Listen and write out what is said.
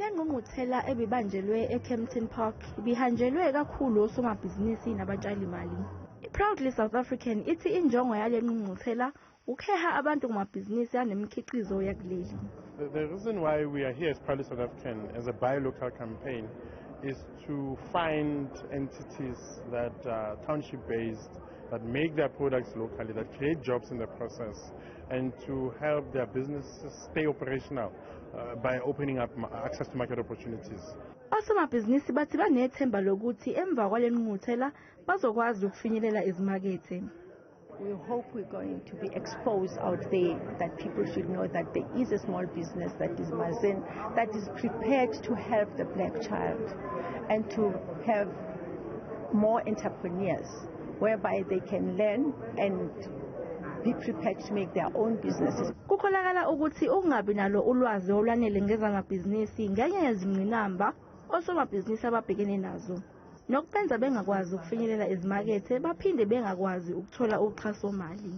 Le ngqungquthela ebibanjelwe eKempton Park ibihanjelwe kakhulu osomabhizinisi nabatshalimali. I-Proudly South African ithi injongo yale ngqungquthela ukuheha abantu kumabhizinisi anemikhiqizo yakuleli. The reason why we are here as Proudly South African as a buy local campaign is to find entities that are township based, that make their products locally, that create jobs in the process, and to help their businesses stay operational by opening up access to market opportunities. Osomabhizinisi bathi banethemba lokuthi emva kwale ngqungquthela bazokwazi ukufinyelela izimakethe. We hope we're going to be exposed out there, that people should know that there is a small business that is Mazin, that is prepared to help the black child and to have more entrepreneurs whereby they can learn and be prepared to make their own businesses. Kukholakala ukuthi ukungabi nalo ulwazi olwanele ngezamabhizinisi ngenye yezingqinamba osomabhizinisi ababhekene nazo, nokubenza bengakwazi ukufinyelela izimakethe, baphinde bengakwazi ukuthola uxhasomali.